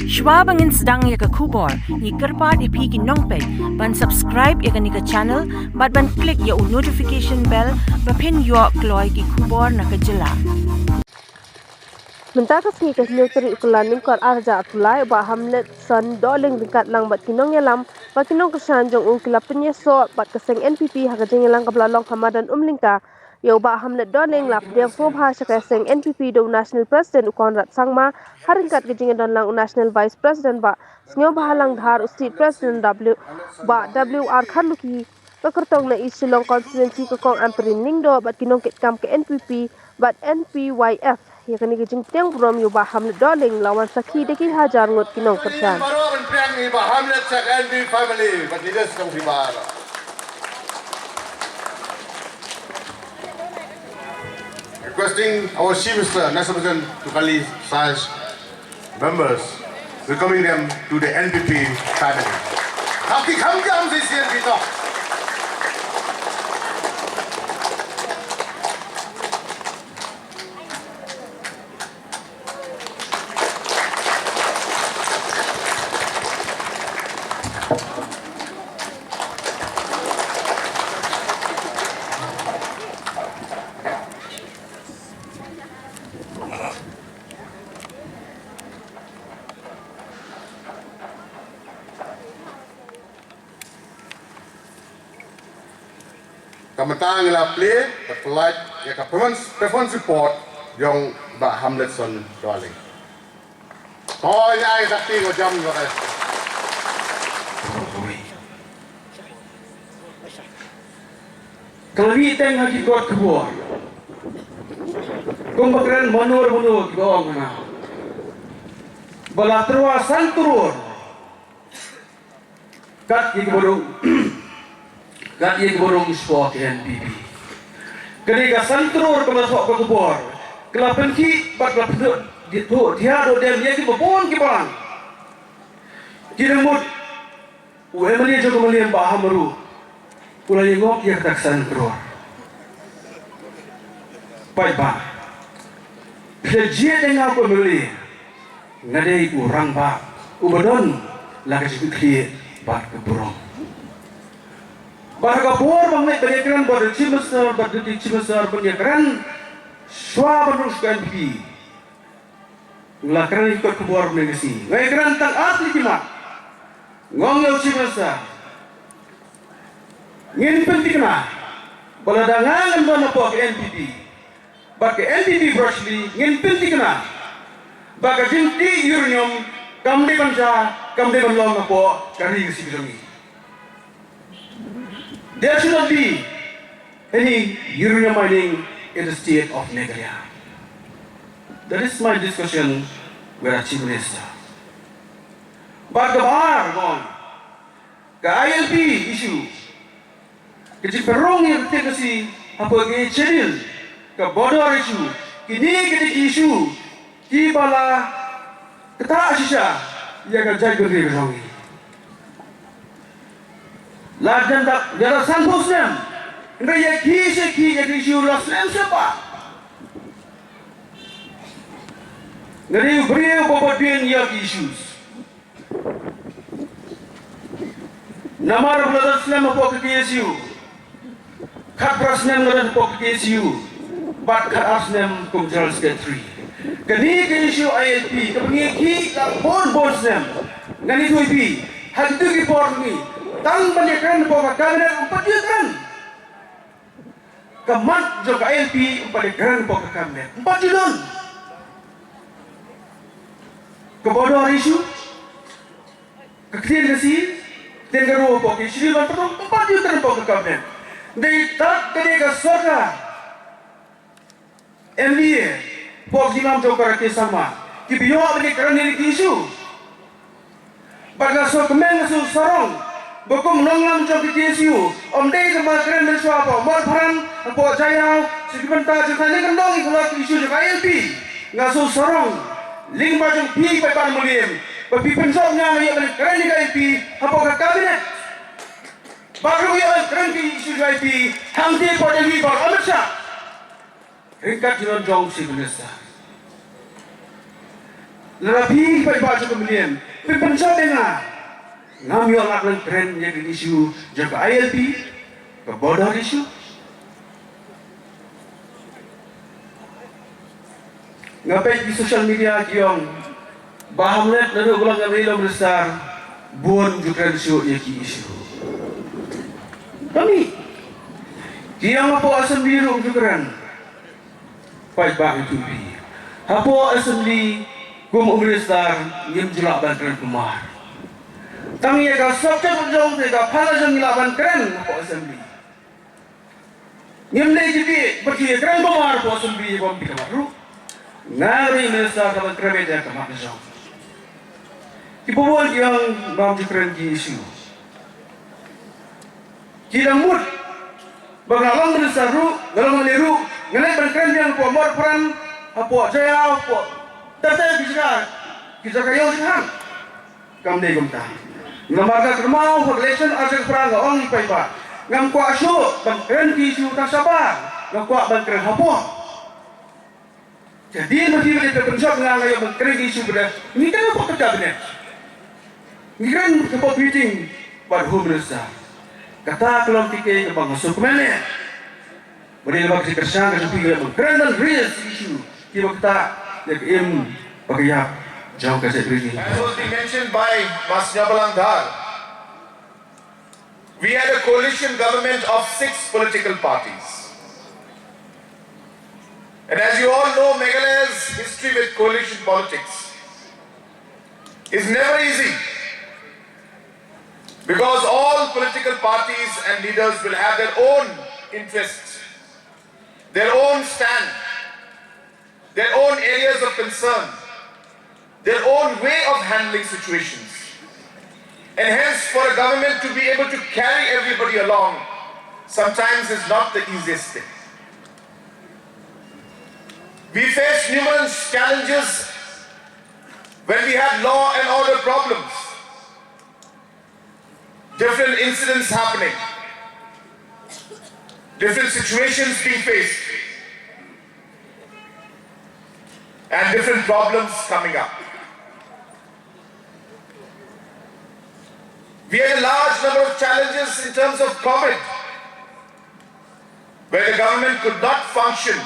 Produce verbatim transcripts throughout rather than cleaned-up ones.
Shwa ba ngin sdang ïa ka khubor, ngi kyrpad ïa phi ki nongpeit ban subscribe ïa kane ka channel bad ban click ïa u notification bell ba phin ïoh kloi ki khubor na ka jylla. Mynta ka sngi ka hynñiew tarik u Kyllalyngkot ar hajar arphew lai, u Bah Hamletson Dohling ryngkat lang bad ki nongïalam bad ki nongkyrshan jong u ki la pynïasoh bad ka seng N P P ha ka jingïalang kaba la long ha madan Umlyngka. Ïa u Bah Hamlet Dohling la pdiang sngewbha sha ka seng N P P da u National President u Conrad Sangma, ha ryngkat ka jingdon lang u National Vice President Bah Sniawbhalang Dhar, u State President W, Bah W R Kharlukhi, ka kyrtong na East Shillong Constituency ka Kong Ampareen Lyngdoh bad ki nongkitkam ka N P P bad N P Y F. Ïa kane ka jingpdiang burom ïa u Bah Hamlet Dohling la wan sakhi da ki hajar ngut ki nongkyrshan. Baroh ban pdiang ïa i Bah Hamlet sha ka N P family bad leaders jong phi baroh. Requesting our Chief Minister, National President, to kindly recite members welcoming them to the N P P family. Kham ki kham ki am shisien ki tok. Ka mynta ngi la plie bad pynlait ïa ka performance, performance report jong Bah Hamletson Dohling. To ïa ai sakti ko jam ko. Ka la mih teng ha ki kot khubor. Kumba kren mano mano kiba ong hana. Ba la tyrwa san klur. Kat ïa kiba rung, kat ïa kiba rung shapoh ka N P P. Ka dei ka san klur kaba la thoh ka khubor. Ka la pynkhih bad ka la pynduh, di thoh, di ha doh dem ïa kiba bun kiba rang. Ki dang mut. U M L A jong ka Mylliem Bah Hamaru u la ïa ngop ïa kata ka san klur. Paidbah, phi la jied ïa nga kum u M L A, nga dei u rangbah uba don la ka jingkitkhlieh bad ka burom. Bad ha ka por ba nga leit ban ïakren bad u Chief Minister bad Deputy Chief Minister ban ïakren shwa ban rung sha ka N P P. Nga la kren ïa ki kot khubor mynne ka sngi. Nga ïakren tang ar tylli ki mat. Nga ong ïa u Chief Minister, ngin pynthikna ba lada nga ngan don hapoh ka N P P bad ka N P P broadly, ngin pynthikna ba ka jingtih uranium kam dei ban jia, kam dei ban long hapoh ka ri ka sib jong ngi. There should not be any uranium mining in the state of Meghalaya. That is my discussion with our Chief Minister. Bad kaba ar, ka I L P issue, ka jingpynrung ïa ka ktien Khasi hapoh ka schedule, ka border issue, kine ki dei ki issue kiba la ktah shisha ïa ka jaitbynriew ka jong ngi. La jan da, jan da sanphew snem. Hynrei ïa ki shi ki, ïa ki issue la slem slem bha. Nga dei u briew uba bud biang ïa ki issues. Namar ba la dang slem hapoh ka K S U. Khatphra snem nga don hapoh ka K S U bad khatar snem kum General Secretary. Kane ka issue I L P kaba ngi ïakhih la bun bun snem. Ngan ïathuh ïa phi, ha kito ki por ngi tang ban ïakren hapoh ka cabinet, ym pat ju kren. Ka mat jong ka I L P ym pat ïakren hapoh ka cabinet, ym pat ju don. Ka border issue, ka ktien Khasi, ktien Garo hapoh ka schedule ban pynrung, ym pat ju kren hapoh ka cabinet. Dei tad ka dei ka sorkar M D A hapoh ka jingïalam jong u Conrad K Sangma kiba ïoh ban ïakren ïa kine ki issue. Bad nga sngewkmen, nga sngewsarong ba kum u nongïalam jong ka K S U, ym dei tang ban kren mynshuwa hapoh Mawphanrang, hapoh Jaiaw, sha ki bynta jong ka, kane ka long ïa ka long ka issue jong ka I L P. Nga sngewsarong lyngba jong phi paidbah Mylliem ba phi pynjop nga, nga ïoh ban kren ïa ka I L P hapoh ka cabinet. Bad ruh ïoh ban kren ïa ka issue jong I L P hangtei hapoh Delhi bad Amit Shah ryngkat ki nongjong Chief Minister. Lada phi paidbah jong ka Mylliem phi pynjot ïa nga, ngam ïoh lad ban kren ïa ka issue jong ka I L P, ka border issue. Nga peit ki social media ki ong Bah Hamlet naduh ba la ïoh minister bun ju kren shuh ïa ki issue. Kami ki ong hapoh assembly ruh ju kren. Paidbah ïa phi. Hapoh assembly kum u minister ngim ju lah ban kren kumar. Tang ïa ka subject jong, ïa ka phala jong ngi lah ban kren hapoh assembly. Ngim dei jubit ba ki kren kumar hapoh assembly, ïa bym ïa ka mat ruh. Nga ruh minister ka ban kren ïa ka mat jong. Ki bun ki ong ngam ju kren ki issue. Ki dang mut ba nga long minister ruh, nga long M L A ruh, nga leit ban kren biang hapoh Mawpran, hapoh Jaiaw, hapoh tyrte ki jaka, ki jaka ïew jinghan. Kam dei kumta. Namar ka kynmaw ha ka election ar hajar phra nga ong ïa phi ba ngam kwah shuh ban kren ki issue tang shabar, nga kwah ban kren hapoh. Jadi ma phi ba dei pynjot nga, nga ïoh ban kren ki issue ba dei ngi kren hapoh ka cabinet, ngi kren hapoh meeting bad home minister. Kata ka long kine kiba nga sngewkmen ïa. Ba dei ba ka jingkyrshan ka jong phi ka ïoh ban kren ban raise issue kiba ktah ïa ka im bad ka ïap jong ka jaitbynriew. As was being mentioned by Bah Sniawbhalang Dhar, we had a coalition government of six political parties. And as you all know, Meghalaya's history with coalition politics is never easy, because all political parties and leaders will have their own interests, their own stand, their own areas of concern, their own way of handling situations. And hence, for a government to be able to carry everybody along sometimes is not the easiest thing. We faced numerous challenges when we had law and order problems, different incidents happening, different situations being faced, and different problems coming up. We had a large number of challenges in terms of COVID, where the government could not function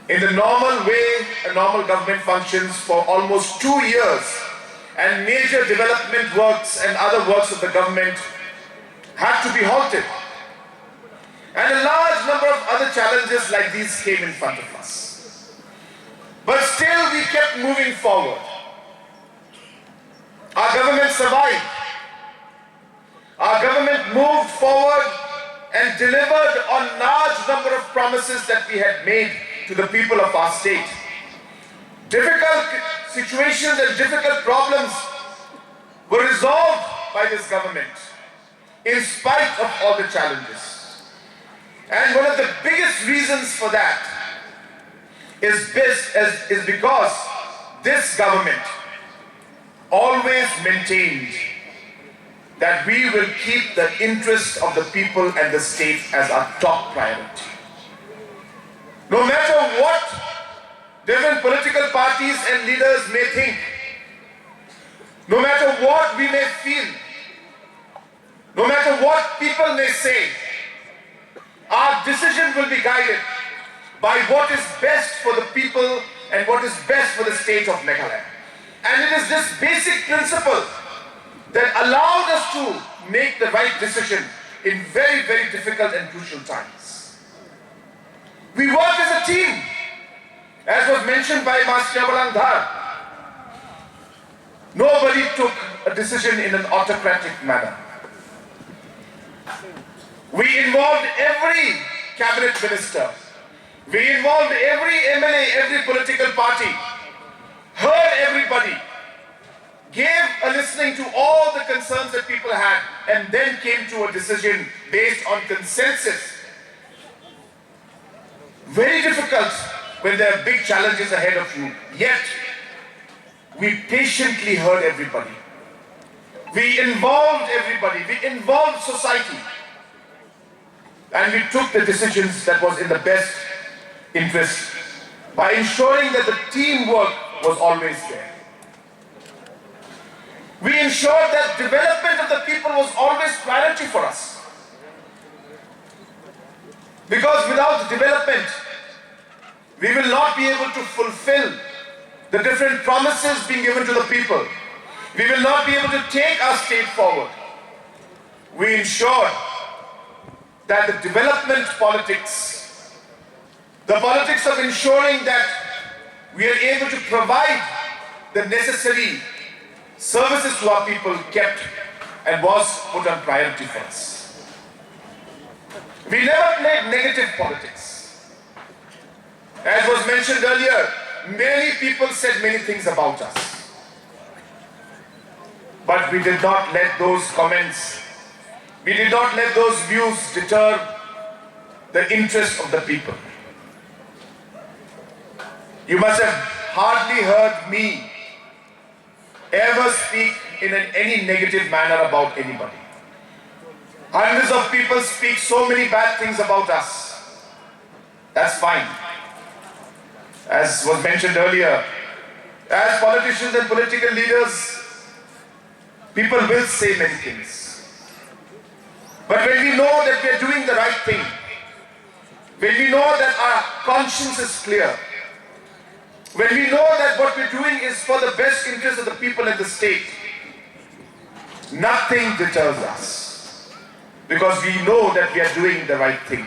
in the normal way a normal government functions for almost two years, and major development works and other works of the government had to be halted. And a large number of other challenges like these came in front of us. But still, we kept moving forward. Our government survived. Our government moved forward and delivered on large number of promises that we had made to the people of our state. Difficult situations and difficult problems were resolved by this government in spite of all the challenges. And one of the biggest reasons for that is, bes- is, is because this government always maintained that we will keep the interests of the people and the state as our top priority. No matter what different political parties and leaders may think, no matter what we may feel, no matter what people may say, our decision will be guided by what is best for the people and what is best for the state of Meghalaya. And it is this basic principle that allowed us to make the right decision in very, very difficult and crucial times. We worked as a team, as was mentioned by Master Sniawbhalang Dhar. Nobody took a decision in an autocratic manner. We involved every cabinet minister. We involved every M L A, every political party, heard everybody, gave a listening to all the concerns that people had, and then came to a decision based on consensus. Very difficult when there are big challenges ahead of you. Yet, we patiently heard everybody. We involved everybody. We involved society. And we took the decisions that was in the best interest by ensuring that the teamwork was always there. We ensured that development of the people was always priority for us. Because without development, we will not be able to fulfill the different promises being given to the people. We will not be able to take our state forward. We ensured that the development politics, the politics of ensuring that we are able to provide the necessary services to our people, kept and was put on priority for us. We never played negative politics. As was mentioned earlier, many people said many things about us. But we did not let those comments, we did not let those views deter the interest of the people. You must have hardly heard me ever speak in an, any negative manner about anybody. Hundreds of people speak so many bad things about us. That's fine. As was mentioned earlier, as politicians and political leaders, people will say many things. But when we know that we are doing the right thing, when we know that our conscience is clear, when we know that what we're doing is for the best interest of the people and the state, nothing deters us, because we know that we are doing the right thing.